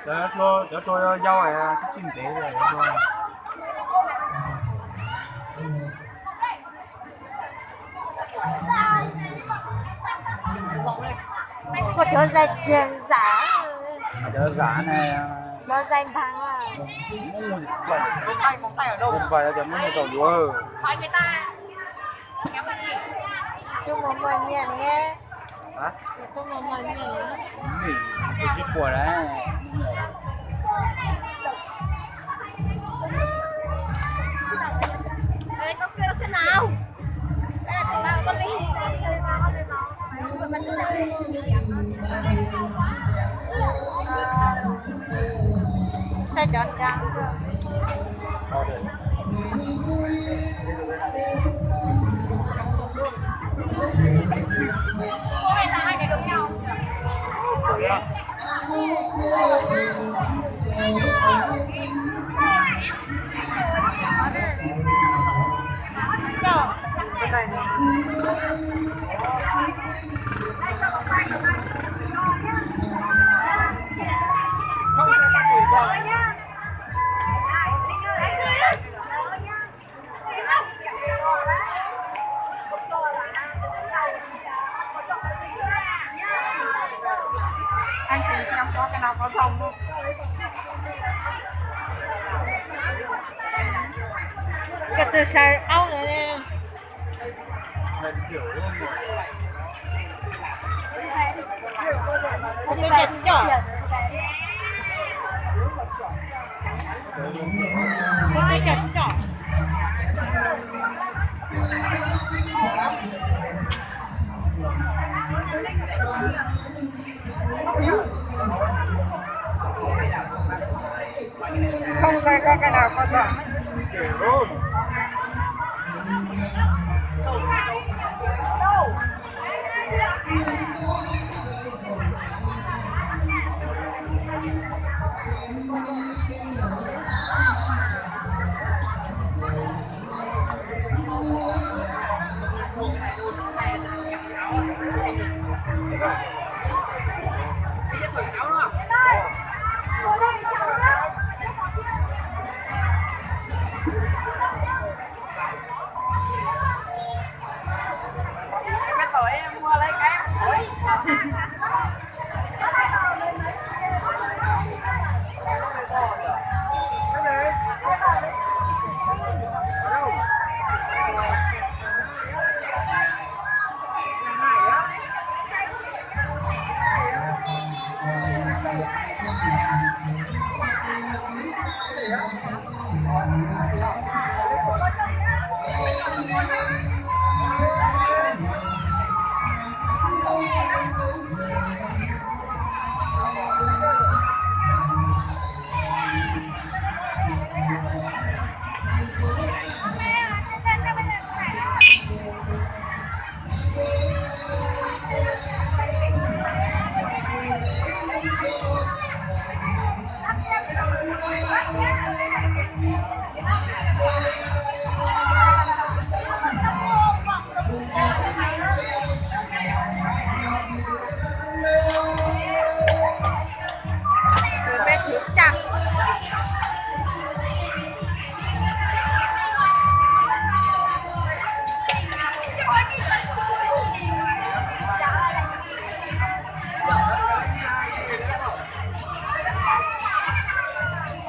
Cov tua yau tsis tsis ntev li. Koj cov zais tseg zam, cov zais ne, cov zais nphav, nphav cov muab tau yuav. Tuaj mus muag nyiaj ne. Tuaj mus muag nyiaj ne. Tsis pom lawm. Saib cov nrab. Koj twb saib aub no. Koj twb coj, koj twb coj coj. Thoob nqaij koj nqaij na koj txog.